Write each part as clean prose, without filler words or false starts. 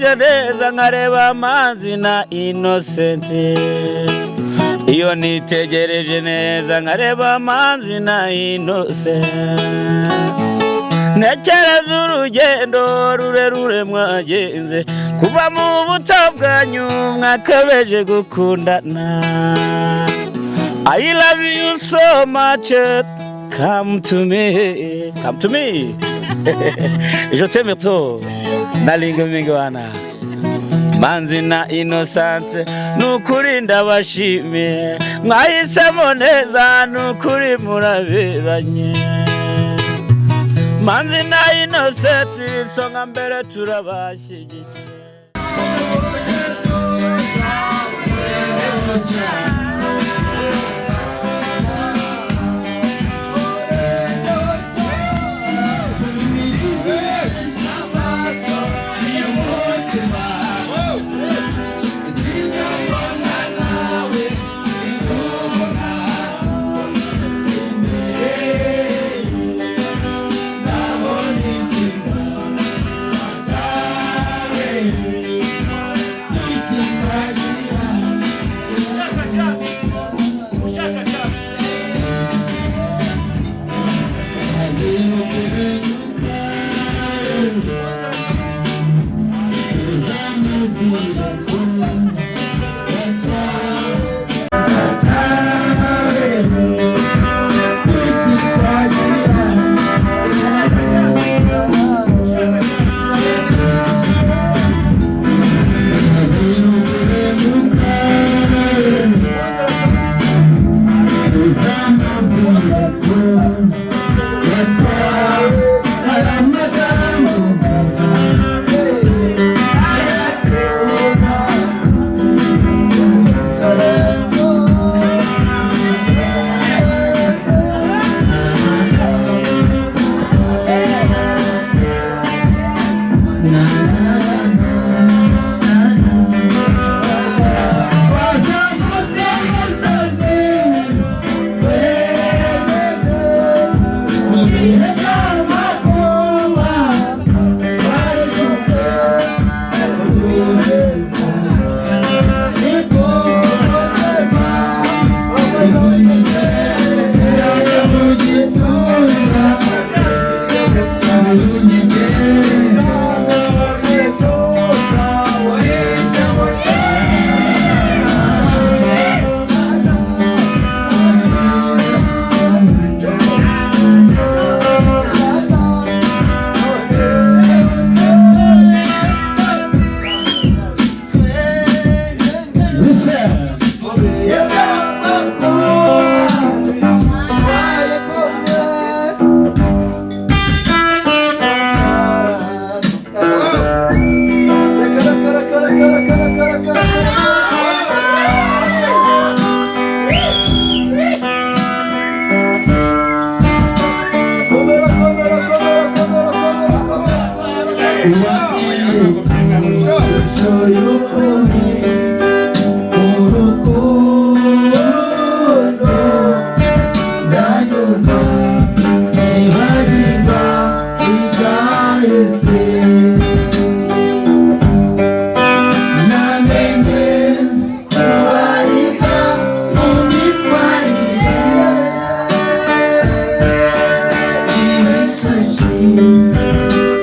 Nitegereje neza nkareba Manzi na Innocent, iyo nitegereje neza nkareba Manzi na Innocent, ntekereza urugendo rurerure mwagenze kuva mu buto bwanyu mwakabeje gukundana. I love you so much, come to me, come to me, je t'aime trop. Nalinga mingi wana Manzi na Innocent, nukuri ndabashimiye, mwahisemo neza, nukuri muraberanye. Manzi na Innocent, isonga mbere, turabashyigikiye.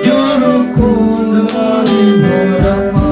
Y'urukundo bimporamo.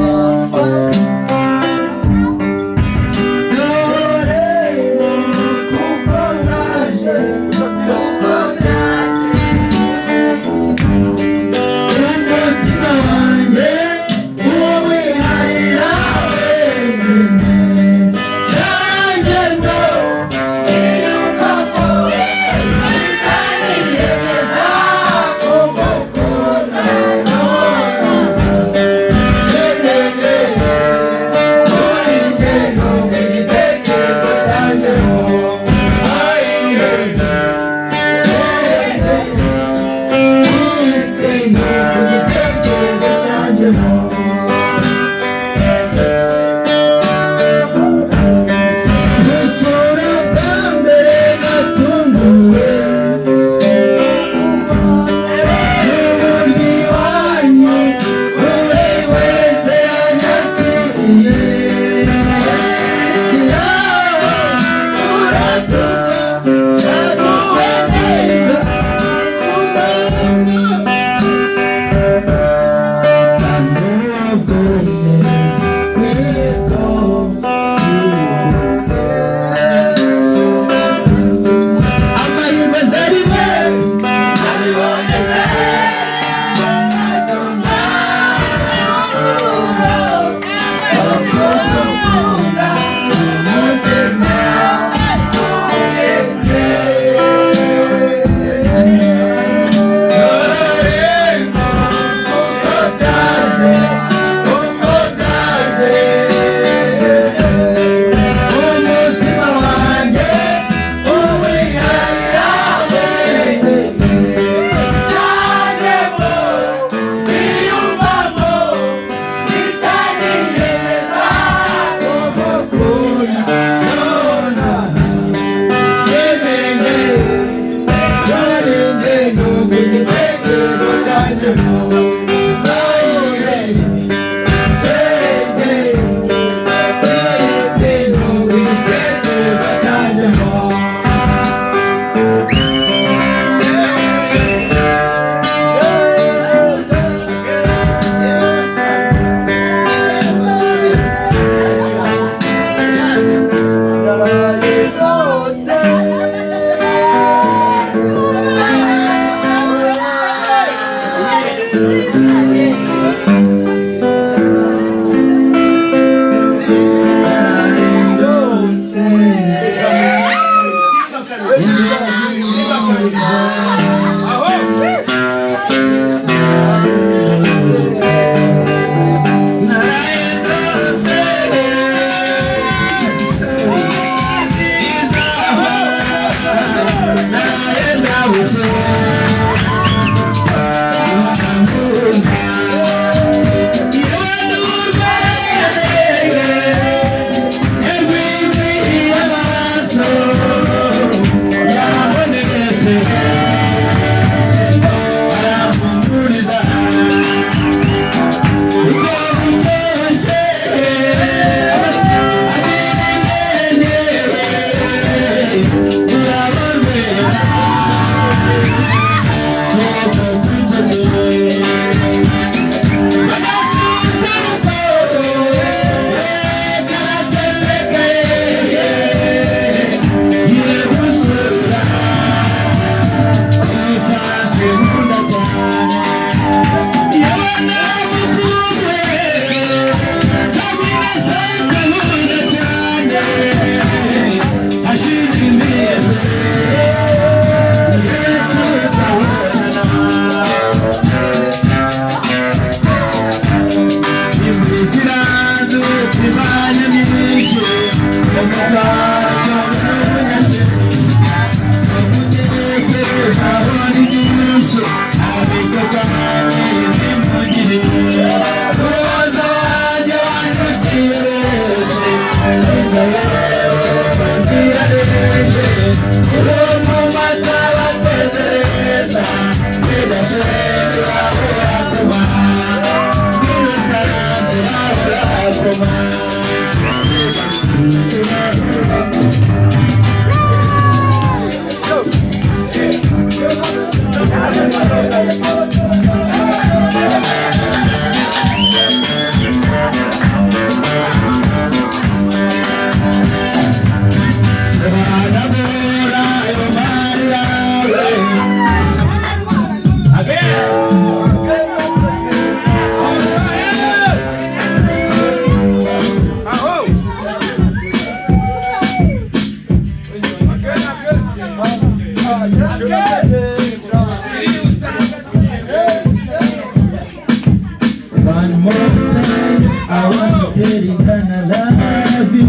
One more time, I want to tell you that I love you.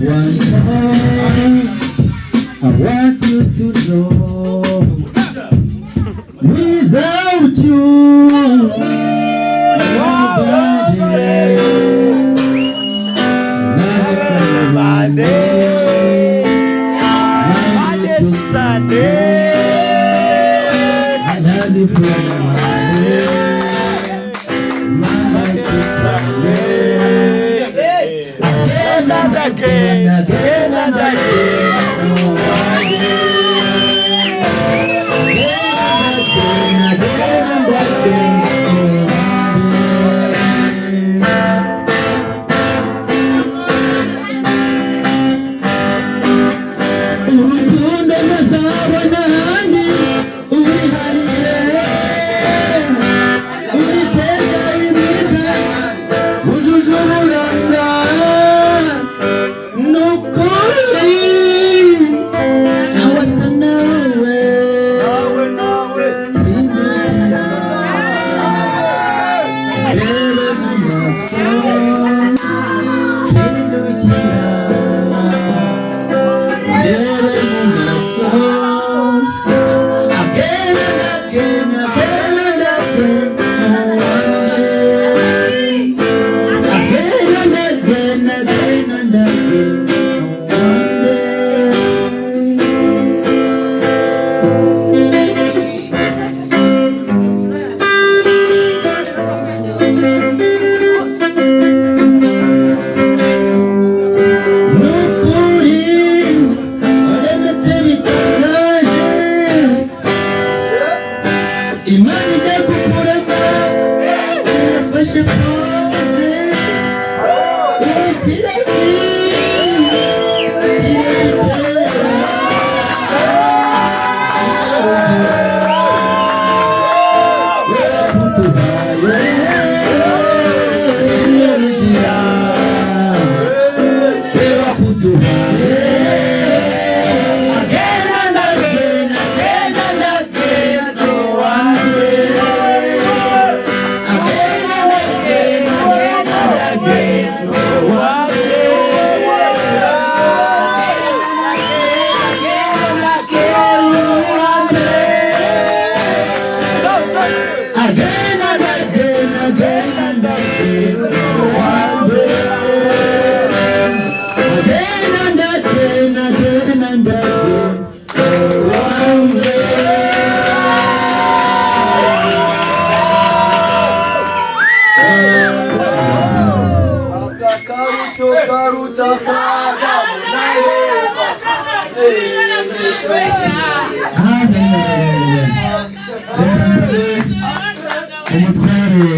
One time, I want you to know. Without you, nobody, Monday, Monday to Sunday. I love you from Monday, Monday to Sunday. Again and again, again and again. Again and again. Urukundo ntazabona ahandi urihariye, uri keza, uri mwiza, wujuje uburanga. Ni ukuri nawasa. Again and again, again and again, one day. Again and again, again and again, one day. Karuto karuta Adamu na Eva. Amen. Reka nsabe umutware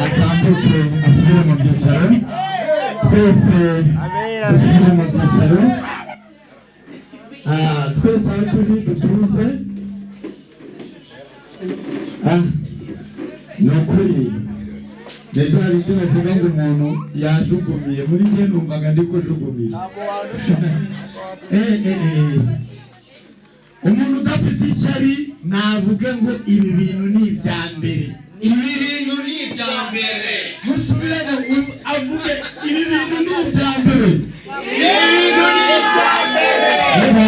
atambuke asubire mu byicaro. Twese dusubire mu byicaro. Twese aho turi dutuze. Ni ukuri, ni bya bindi bavuga ngo umuntu yajugumiye. Muri njye numvaga ndi kujugumira. Umuntu udafite ishyari navuge ngo ibi bintu ni ibya mbere. Ibi bintu ni ibya mbere. Musubiremo, avuge ibi bintu ni ibya mbere. Ibi bintu ni ibya mbere. Yewe,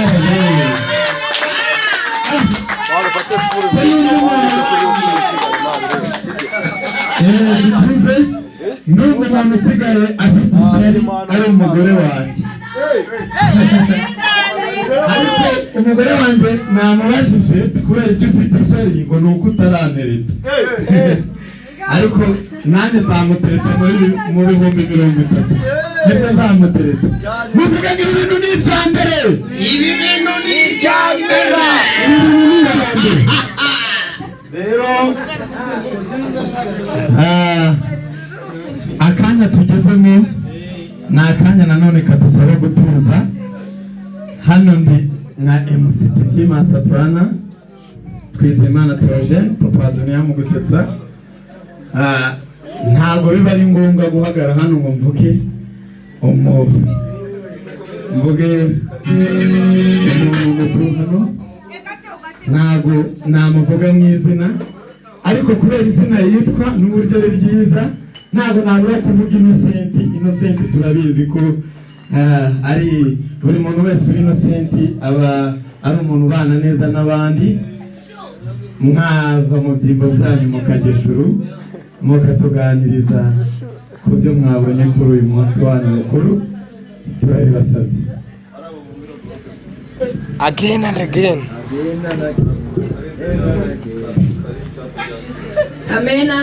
Ufate furu. Bituze n'ubwo umuntu usigaye afite ishyari ari umugore wanjye, ariko umugore wanjye namubajije kubera icyo ufite ishyari, ngo ni uko utaranereta, ariko nanjye nzamutereta mu 30,000 nibwo nzamutereta. Muvuge ngo ibi bintu ni ibya mbere. Ibi bintu ni ibya mbere. Ibi bintu ni ibya mbere. Rero akanya tugezemo ni akanya nanone kadusaba gutuza. Hano ndi nka MC Titi Masaprana Twizeyimana Theogene, papa wa Duniya mu gusetsa. Ntabwo biba ari ngombwa guhagarara hano ngo mvuge umuntu mukuru hano. Ntabwo namuvuga mu izina, ariko kubera izina yitwa n'uburyo ari ryiza, ntabwo nabura kuvuga Innocent. Innocent turabizi ko ari buri muntu wese uri innocent aba ari umuntu ubana neza n'abandi. Mwava mu byimbo byanyu mukajya ejuru, mukatuganiriza ku byo mwabonye kuri uyu munsi wanyu mukuru, turabibasabye. Again and again. Amena.